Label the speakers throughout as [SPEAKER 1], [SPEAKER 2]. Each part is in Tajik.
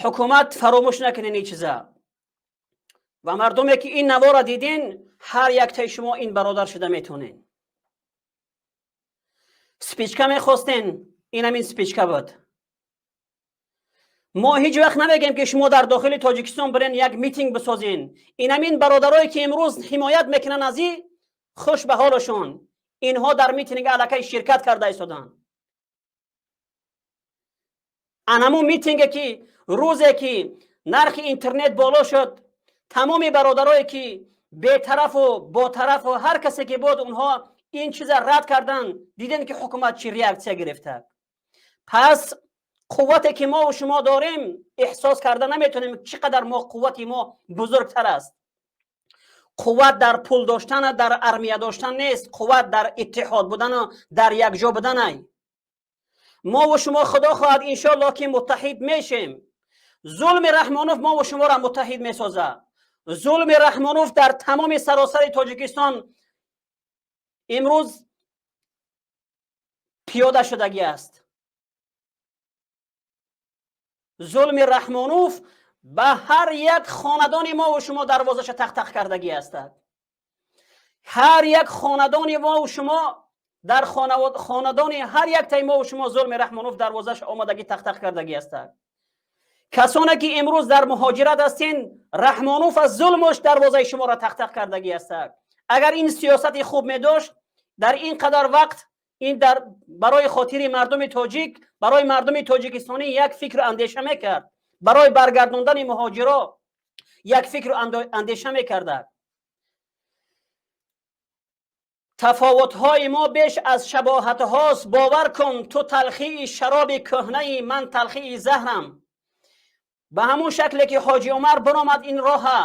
[SPEAKER 1] Ҳукумат, фаромӯш накунен ин чиза. Ва мардуме ки ин навора дидин, ҳар яктаи шумо ин бародар шуда метонен. Спичка мехостен, инам ин спичка буд. Мо ҳеҷ вақт намегем, ки шумо дар дохили Тоҷикистон бирен, як митинг бисозен. Инамин бародарое ки имрӯз ҳимоят мекунанд аз и хуш ба ҳолашон, инҳо дар митинг аллакай ширкат карда истоданд. Анамун митинге ки рӯзе ки нархи интернет боло шуд, тамоми бародарое ки бетарафу ботарафу ҳар касе ки буд, онҳо ин чиза рад карданд. Дидем, ки ҳукумат чӣ реаксия гирифта. Пас қуввате ки мо шумо дорем, эҳсос карда наметонем, чӣ қадар мо қуввати мо бузургтар аст. Қувват дар пул доштана, дар армия доштан нест, қувват дар иттиҳод будану дар якҷо буданай. Мову шумо, худо хоҳад, иншоаллоҳ, ки муттаҳид мешем. Зулми Раҳмонов мову шуморо муттаҳид месозад. Зулми Раҳмонов дар тамоми саросари Тоҷикистон имрӯз пиёда шудагӣ аст. Зулми Раҳмонов ба ҳар як хонадони мову шумо дарвозаша тақтақ кардагӣ ҳастад. Ҳар як хонадони мову шумо, дар хонадони ҳар яктаи мову шумо зулми Раҳмонов дарвозаша омадагӣ, тақтақ кардагӣ ҳастад. Касоне ки имрӯз дар муҳоҷират ҳастен, Раҳмонов аз зулмуш дарвозаи шуморо тақтақ кардагӣ ҳастад. Агар ин сиёсати хуб медошт, дар ин қадар вақт ин дар барои хотири мардуми тоҷик, барои мардуми тоҷикистонӣ як фикру андеша мекард, барои баргардондани муҳоҷиро як фикру андеша мекарда. Тафовутҳои мо беш аз шабоҳатҳост, бовар кун, ту талхии шароби кӯҳнаи ман, талхии заҳрам. Ба ҳамун шакле ки Ҳоҷи Умар биромад, ин роҳа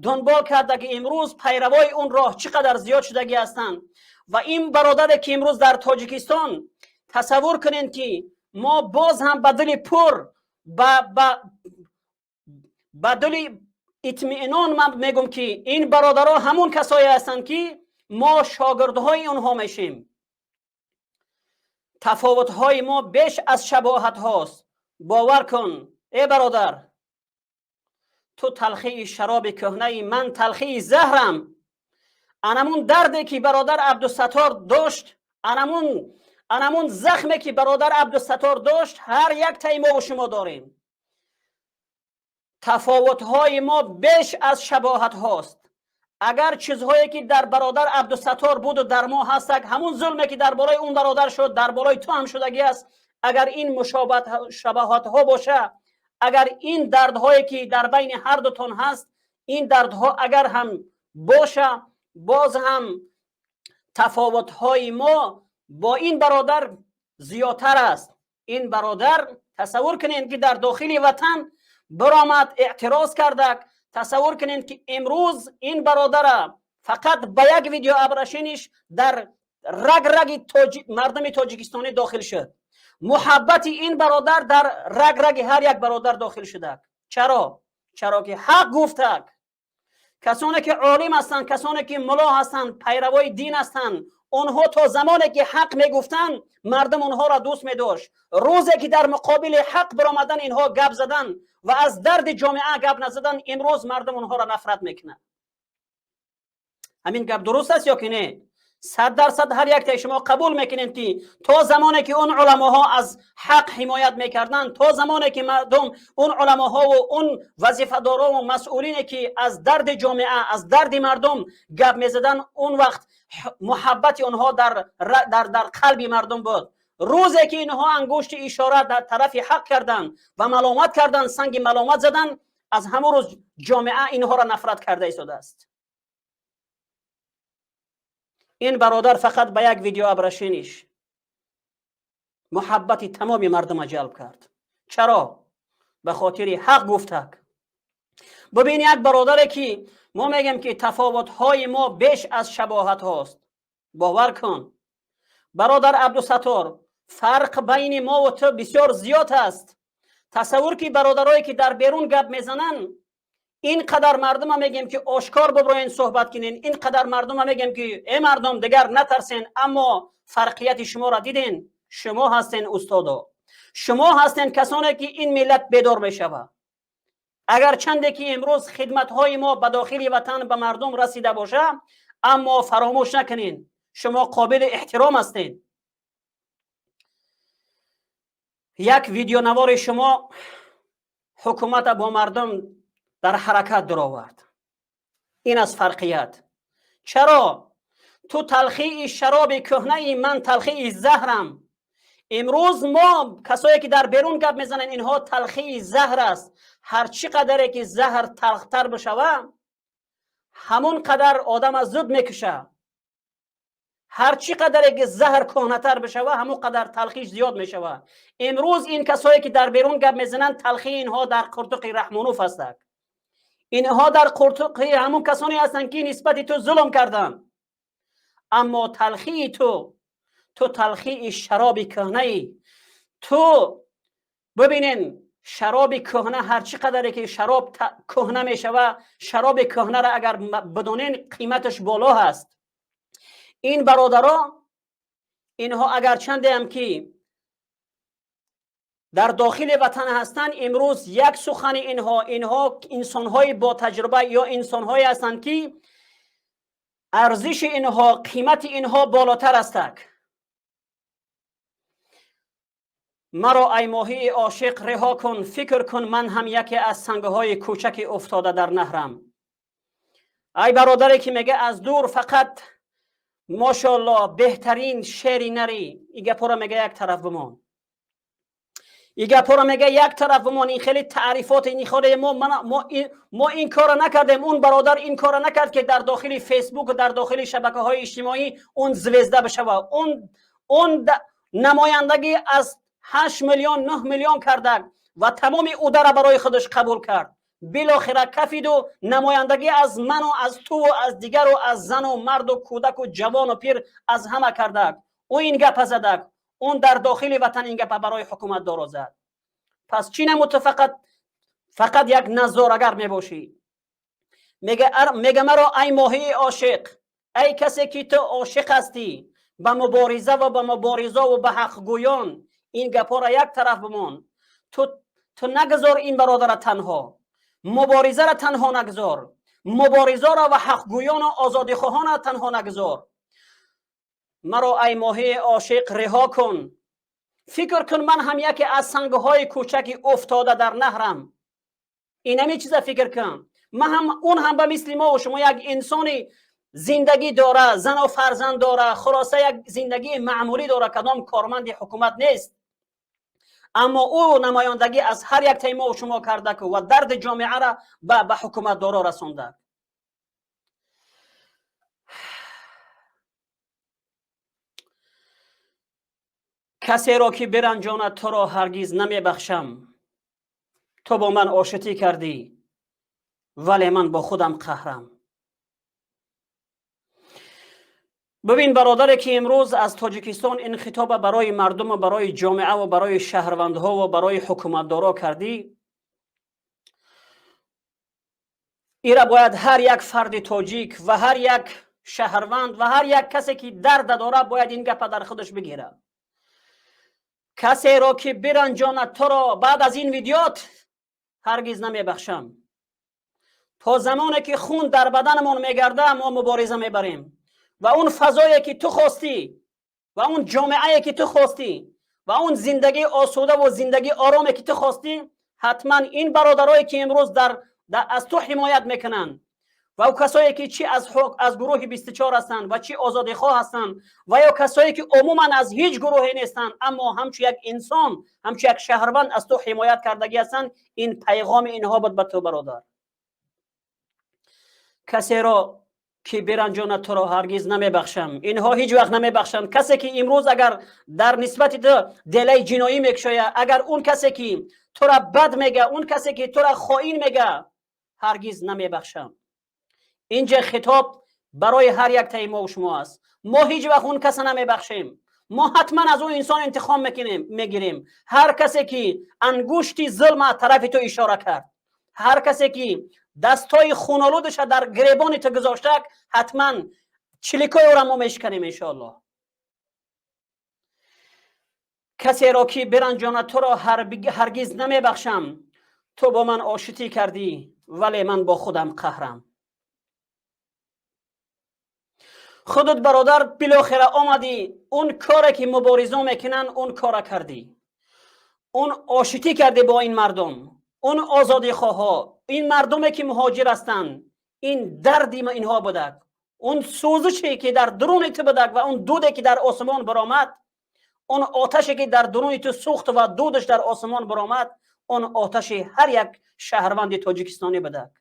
[SPEAKER 1] дунбол карда, ки имрӯз пайравои он роҳ чӣ қадар зиёд шудагӣ ҳастанд. Ва ин бародаре ки имрӯз дар Тоҷикистон, тасаввур кунед, ки мо боз ҳам ба дили пур, ба дили итмиинон ман мегӯм, ки ин бародаро ҳамун касое ҳастанд, ки мо шогирдҳои онҳо мешем. Тафовутҳои мо беш аз шабоҳатҳост, бовар кун, э бародар, ту талхии шароби кӯҳнаи ман, талхии заҳрам. Анамун дарде ки бародар Абдусаттор дошт, анамун захме ки бародар Абдусаттор дошт, ҳар яктаи мову шумо дорем. Тафовутҳои мо беш аз шабоҳатҳост. Агар чизҳое ки дар бародар Абдусаттор буду дар мо ҳастак, ҳамун зулме ки дар болои он бародар шуд, дар болои ту ҳам шудагӣ аст. Агар ин шабоҳатҳо боша, агар ин дардҳое ки дар байни ҳар дутон ҳаст, ин дардҳо агар ҳам боша, боз ҳам тафовутҳои мо бо ин бародар зиёдтар аст. Ин бародар, тасаввур кунед, ки дар дохили ватан биромад, эътироз кардак. Тасаввур кунед, ки имрӯз ин бародара фақат ба як видеообращение ш дар раг раги мардуми тоҷикистонӣ дохил шуд. Муҳаббати ин бародар дар раг раги ҳар як бародар дохил шудак. Чаро? Чаро ки ҳақ гуфтак. Касоне ки олим ҳастанд, касоне ки мулло ҳастанд, пайравои дин ҳастанд, онҳо то замоне ки ҳақ мегуфтанд, мардум онҳоро дӯст медошт. Рӯзе ки дар муқобили ҳақ биромадан, инҳо гап задан ва аз дарди ҷомеа гап назадан, имрӯз мардум онҳоро нафрат мекунад. Ҳамин гап дуруст аст ё ки не? 100% ҳар яктаи шумо қабул мекунед, ки то замоне ки он уламоҳо аз ҳақ ҳимоят мекарданд, то замоне ки мардум он уламоҳову он вазифадорову масъулине ки аз дарди ҷомеа, аз дарди мардум гап мезаданд, он вақт муҳаббати онҳо дар қалби мардум буд. Рӯзе ки инҳо ангушти ишора дар тарафи ҳақ карданд ва маломат карданд, санги маломат заданд, аз ҳамон рӯз ҷомеа инҳоро нафрат карда истодааст. Ин бародар фақат ба як видеообращение ш муҳаббати тамоми мардума ҷалб кард. Чаро? Ба хотири ҳақ гуфтак. Бубин, як бародаре ки мо мегем, ки тафовутҳои мо беш аз шабоҳатҳост, бовар кун, бародар Абдусаттор, фарқ байни мову ту бисёр зиёд аст. Тасаввур ки бародарое ки дар берун гап мезананд, ин қадар мардума мегем, ки ошкор биброен, суҳбат кунен, ин қадар мардума мегем, ки э мардум, дигар натарсен. Аммо фарқияти шуморо диден. Шумо ҳастен устодо, шумо ҳастен касоне ки ин миллат бедор мешавад. Агарчанде ки имрӯз хидматҳои мо ба дохили ватан, ба мардум расида боша, аммо фаромӯш накунед, шумо қобили эҳтиром ҳастед. Як видеонавори шумо ҳукумата бо мардум дар ҳаракат даровард. Ин аз фарқият. Чаро? Ту талхии шароби кӯҳнаи, ман талхии заҳрам. Имрӯз мо касое ки дар берун гап мезананд, инҳо талхии заҳр аст. Ҳар чӣ қадаре ки заҳр талхтар бишава, ҳамон қадар одама зуд мекуша. Ҳар чӣ қадаре ки заҳр кӯҳнатар бишава, ҳамон қадар талхиш зиёд мешава. Имрӯз ин касое ки дар берун гап мезананд, талхии инҳо дар қуртуқи Раҳмонов ҳастанд. Инҳо дар қуртуқи ҳамон касоне ҳастанд, ки нисбати ту зулм карданд. Аммо талхии ту, ту талхии шароби кӯҳнаӣ. Ту бибинен, шароби кӯҳна, ҳар чӣ қадаре ки шароб кӯҳна мешава, шароби кӯҳнаро агар бидонен, қиматаш боло ҳаст. Ин бародаро, инҳо агарчандеам ки дар дохили ватан ҳастанд, имрӯз як сухани инҳо, инҳо инсонҳои ботаҷриба ё инсонҳое ҳастанд, ки арзиши инҳо, қимати инҳо болотар астак. Маро, ай моҳии ошиқ, реҳо кун. Фикр кун, ман ҳам яке аз сангҳои кӯчаки уфтода дар наҳрам. Ай бародаре ки мега, аз дур фақат мошоалло, беҳтарин шери нари, и гапҳоро мега, як тараф бимон. И гапҳоро мега, як тараф бимон. Ин хеле таърифот, ин хеле мо ин корро накардем. Он бародар ин корро накард, ки дар дохили Фейсбук, дар дохили шабакаҳои иҷтимоӣ он звезда бишава. Он намояндагӣ аз 8 миллион, 9 миллион кардак ва тамоми удара барои худаш қабул кард. Билохира кафиду намояндагӣ аз ману аз туву аз дигару аз зану марду кӯдаку ҷавону пир, аз ҳама кардак. Ӯ ин гапа задак, он дар дохили ватан ин гапа барои ҳукуматдоро зад. Пас чӣ намуд? Ту фақат як назорагар мебошӣ. Мега: маро, ай моҳии ошиқ, ай касе ки ту ошиқ ҳастӣ ба мубориза ва ба муборизову ба ҳақгӯён, ин гапҳоро як тараф бимон. Ту нагузор ин бародара танҳо, муборизаро танҳо нагузор, муборизаро ва ҳақгӯёну озодихоҳонро танҳо нагузор. Маро, ай моҳии ошиқ, реҳо кун. Фикр кун, ман ҳам яке аз сангҳои кӯчаки уфтода дар наҳрам. Инами чиза фикр кун. Ман ҳам, он ҳам ба мисли мо шумо як инсони зиндагӣ дора, зану фарзанд дора, хулоса, як зиндагии маъмулӣ дора, кадом корманди ҳукумат нест. Аммо ӯ намояндагӣ аз ҳар як таи мо шумо кардаку ва дарди ҷомеаро ба ҳукуматдоро расонда. Касеро ки биранҷонад туро, ҳаргиз намебахшам. Ту бо ман ошитӣ кардӣ, вале ман бо худам қаҳрам. Бибин, бародаре ки имрӯз аз Тоҷикистон ин хитоба барои мардуму барои ҷомеа ва барои шаҳрвандҳо ва барои ҳукуматдоро кардӣ, ира бояд ҳар як фарди тоҷик ва ҳар як шаҳрванд ва ҳар як касе ки дарда дорад, бояд ин гапа дар худаш бигирад. Касеро ки биранҷонад туро баъд аз ин видеот, ҳаргиз намебахшам. То замоне ки хун дар баданамон мегарда, мо мубориза мебарем ва он фазое ки ту хостӣ, ва он ҷомеае ки ту хостӣ, ва он зиндагии осуда ва зиндагии ороме ки ту хостӣ, ҳатман ин бародарое ки имрӯз дар аз ту ҳимоят мекунанд ва касое ки чӣ аз гурӯҳи 24 ҳастанд ва чӣ озодихоҳ ҳастанд ва ё касое ки умуман аз ҳеҷ гурӯҳе нестанд, аммо ҳамчун як инсон, ҳамчун як шаҳрванд аз ту ҳимоят кардагӣ ҳастанд, ин пайғоми инҳо буд ба ту, бародар. Касеро ки биранҷонад туро, ҳаргиз намебахшам. Инҳо ҳеҷ вақт намебахшанд. Касе ки имрӯз агар дар нисбати ту делаи ҷиноӣ мекушояд, агар он касе ки тура бад мега, он касе ки тура хоин мега, ҳаргиз намебахшам. Инҷа хитоб барои ҳар як таи мо шумо аст. Мо ҳеҷ вақт он каса намебахшем. Мо ҳатман аз он инсон интиқом мекунем, мегирем. Ҳар касе ки ангушти зулм аз тарафи ту ишора кард, ҳар касе ки дастҳои хунолудиша дар гиребони ту гузоштак, ҳатман чиликои ӯра мо мешиканем, иншоаллоҳ. Касеро ки биранҷонад туро, ҳаргиз намебахшам. Ту бо ман оштӣ кардӣ, вале ман бо худам қаҳрам. Худат, бародар, билохира омадӣ, он коре ки мубориза мекунанд, он кора кардӣ, он оштӣ кардӣ бо ин мардум, он озодихоҳҳо, ин мардуме ки муҳоҷир ҳастанд. Ин дарди инҳо будак, он сӯзише ки дар дуруни ту будак ва он дуде ки дар осмон баромад, он оташе ки дар дуруни ту сӯхт ва дудаш дар осмон баромад, он оташи ҳар як шаҳрванди тоҷикистонӣ будак.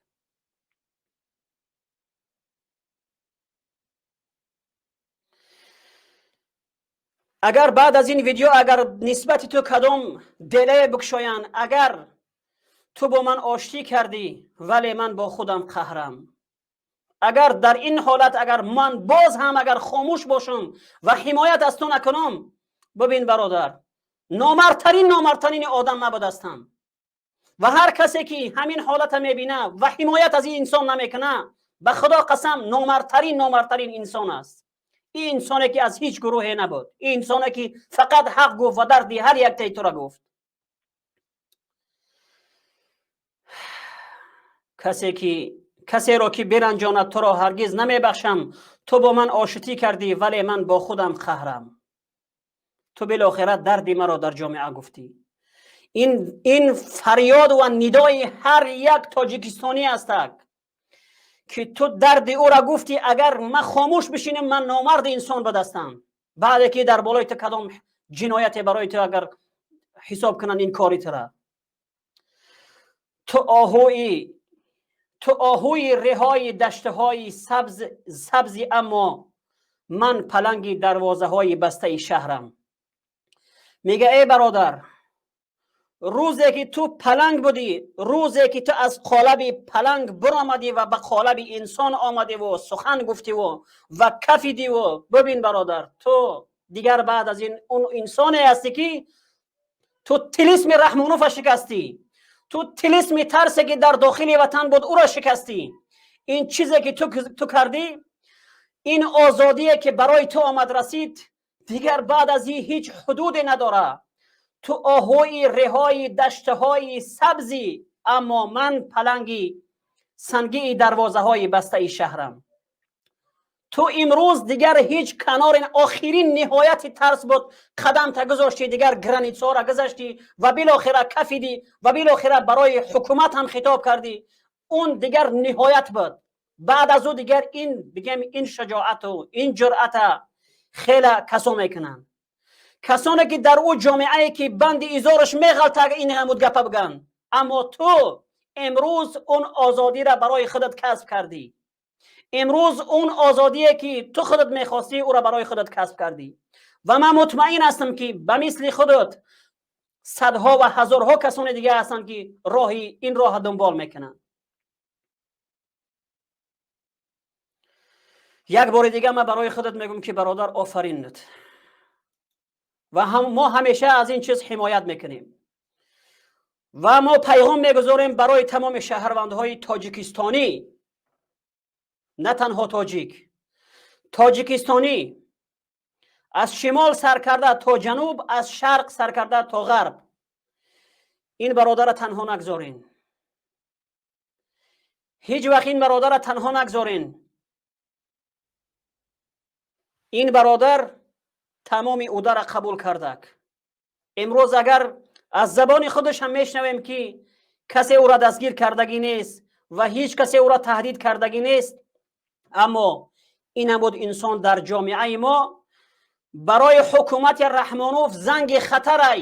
[SPEAKER 1] Агар баъд аз ин видео агар нисбати ту кадом делае бикушоянд, агар ту бо ман оштӣ кардӣ, вале ман бо худам қаҳрам, агар дар ин ҳолат агар ман боз ҳам агар хомӯш бошам ва ҳимоят аз ту накунам, бибин, бародар, номардтарин номардтарини одам набудастам. Ва ҳар касе ки ҳамин ҳолата мебина ва ҳимоят аз ин инсон намекуна, ба Худо қасам, номардтарин номардтарин инсон аст. Ин инсоне ки аз ҳеҷ гурӯҳе набуд, ин инсоне ки фақат ҳақ гуфт ва дарди ҳар яктаи тура гуфт. Касе ки касеро ки биранҷонад, туро ҳаргиз намебахшам. Ту бо ман оштӣ кардӣ, вале ман бо худам қаҳрам. Ту билохира дарди маро дар ҷомеа гуфтӣ. Ин фарёд ва нидои ҳар як тоҷикистонӣ астак ки ту дарди ӯра гуфтӣ. Агар ман хомӯш бишинам, ман номарди инсон ба дастам. Баъде ки дар болои ту кадом ҷинояте барои ту агар ҳисоб кунанд ин кори тура. Ту оҳуи реҳои даштаҳои сабзи, аммо ман паланги дарвозаҳои бастаи шаҳрам. Мега: эй бародар, рӯзе ки ту паланг будӣ, рӯзе ки ту аз қолаби паланг биромадӣ ва ба қолаби инсон омадиву сухан гуфтиву ва кафидиву, бибин, бародар, ту дигар баъд аз ин он инсоне ҳастӣ ки ту тилисми Раҳмонуфа шикастӣ, ту тилисми тарсе ки дар дохили ватан буд, ӯро шикастӣ. Ин чизе ки ту кардӣ, ин озодие ки барои ту омад расид, дигар баъд аз ин ҳеҷ ҳудуде надорад. Ту оҳуи реҳои даштаҳои сабзӣ, аммо ман паланги сангии дарвозаҳои бастаи шаҳрам. Ту имрӯз дигар ҳеҷ канори, охирин ниҳояти тарс буд, қадамта гузоштӣ, дигар граница ҳоро гузаштӣ ва билохира кафидӣ ва билохира барои ҳукумат ҳам хитоб кардӣ. Он дигар ниҳоят буд. Баъд аз ӯ дигар ин бигем, ин шаҷоату ин ҷуръата хеле касо мекунанд, касоне ки дар ӯ ҷомеае ки банди изораш меғалта, ин ҳамуд гапа биган. Аммо ту имрӯз он озодиро барои худат касб кардӣ. Имрӯз он озодие ки ту худат мехостӣ, ӯро барои худат касб кардӣ. Ва ман мутмаин ҳастам, ки ба мисли худат садҳо ва ҳазорҳо касони дига ҳастанд, ки роҳи ин роҳа дунбол мекунанд. Як бори дига ман барои худат мегӯм, ки бародар, офаринат. Ва мо ҳамеша аз ин чиз ҳимоят мекунем ва мо пайғом мегузорем барои тамоми шаҳрвандҳои тоҷикистонӣ, на танҳо тоҷик, тоҷикистонӣ, аз шимол сар карда то ҷануб, аз шарқ сар карда то ғарб: ин бародара танҳо нагзорен, ҳеҷ вақт ин бародара танҳо нагзорен. Ин бародар тамоми удара қабул кардак. Имрӯз агар аз забони худаш ҳам мешнавем, ки касе ӯра дастгир кардагӣ нест ва ҳеҷ касе ӯра таҳдид кардагӣ нест, аммо ин буд инсон дар ҷомеаи мо барои ҳукумати Раҳмонов занги хатарай.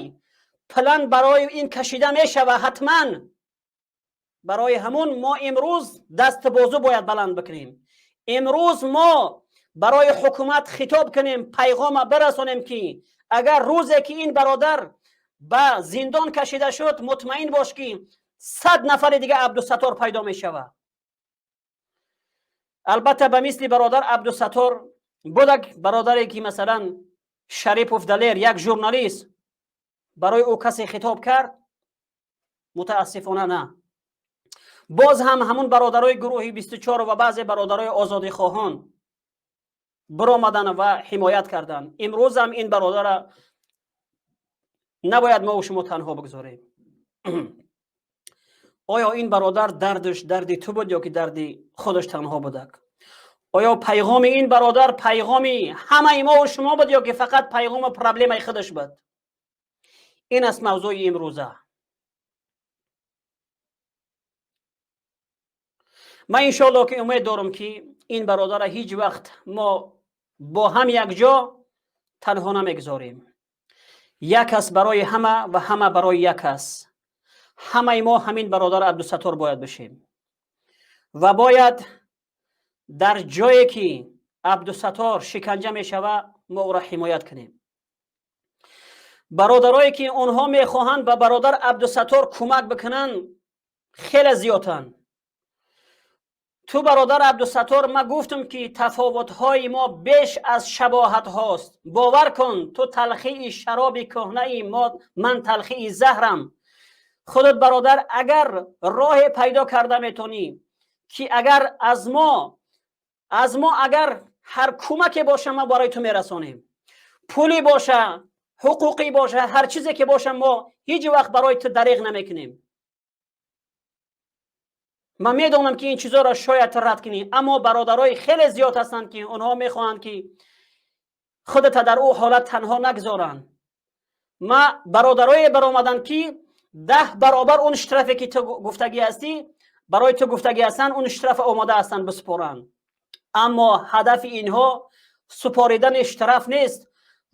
[SPEAKER 1] План барои ин кашида мешава ҳатман. Барои ҳамун мо имрӯз дастбозу бояд баланд бикунем. Имрӯз мо барои ҳукумат хитоб кунем, пайғома бирасонем, ки агар рӯзе ки ин бародар ба зиндон кашида шуд, мутмаин бош, ки 100 нафари дига Абдусаттор пайдо мешавад. Албатта, ба мисли бародар Абдусаттор будак бародаре ки, масалан, Шарипов Далер, як журналист, барои ӯ касе хитоб кард? Мутаассифона, на. Боз ҳам ҳамун бародарои гурӯҳи 24 ва баъзе бародарои озодихоҳон биромаданд ва ҳимоят карданд. Имрӯзам ин бародара набояд мо шумо танҳо бигзорем. Оё ин бародар дардаш дарди ту буд ё ки дарди худаш танҳо будак? Оё пайғоми ин бародар пайғоми ҳамаи мо шумо буд ё ки фақат пайғому проблемаи худаш буд? Ин аст мавзӯи имрӯза. Ман иншоалло ки умед дорам, ки ин бародара ҳеҷ вақт мо бо ҳам якҷо танҳо намегузорем. Як аст барои ҳама ва ҳама барои як аст. Ҳамаи мо ҳамин бародар Абдусаттор бояд бишем ва бояд дар ҷое ки Абдусаттор шиканҷа мешавад, мо ӯро ҳимоят кунем. Бародарое ки онҳо мехоҳанд ба бародар Абдусаттор кӯмак бикунанд, хеле зиёданд. Ту, бародар Абдусаттор, ман гуфтам, ки тафовутҳои мо беш аз шабоҳатҳост. Бовар кун, ту талхии шароби кӯҳнаи мо, ман талхии заҳрам. Худат, бародар, агар роҳе пайдо карда метонӣ, ки агар аз мо агар ҳар кӯмаке боша, мо барои ту мерасонем. Пулӣ боша, ҳуқуқӣ боша, ҳар чизе ки боша, мо ҳеҷ вақт барои ту дареғ намекунем. Ман медонам, ки ин чизоро шояд рад кунӣ, аммо бародарои хеле зиёд ҳастанд, ки онҳо мехоҳанд, ки худата дар ӯ ҳолат танҳо нагзоранд. Ма бародарое баромаданд, ки 10 баробар он штрафе ки ту гуфтагӣ ҳастӣ, барои ту гуфтагӣ ҳастанд, он штраф омода ҳастанд бисупоранд. Аммо ҳадафи инҳо супоридани штраф нест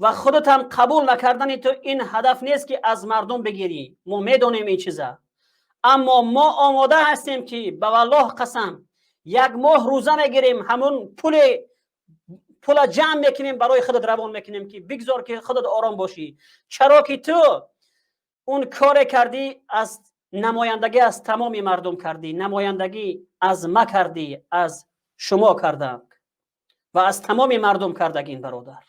[SPEAKER 1] ва худатам қабул накардани ту ин ҳадаф нест, ки аз мардум бигирӣ. Мо медонем ин чиза, аммо мо омода ҳастем, ки ба валлоҳ қасам, як моҳ рӯза мегирем, ҳамун пули пула ҷамъ мекунем, барои худат равон мекунем, ки бигзор ки худат ором бошӣ. Чаро ки ту он коре кардӣ, аз намояндагӣ аз тамоми мардум кардӣ, намояндагӣ аз ма кардӣ, аз шумо кардам ва аз тамоми мардум кардаг ин бародар.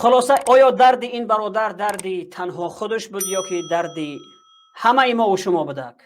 [SPEAKER 1] Хулоса, оё дарди ин бародар дарди танҳо худаш буд ё ки дарди ҳамаи мову шумо будак?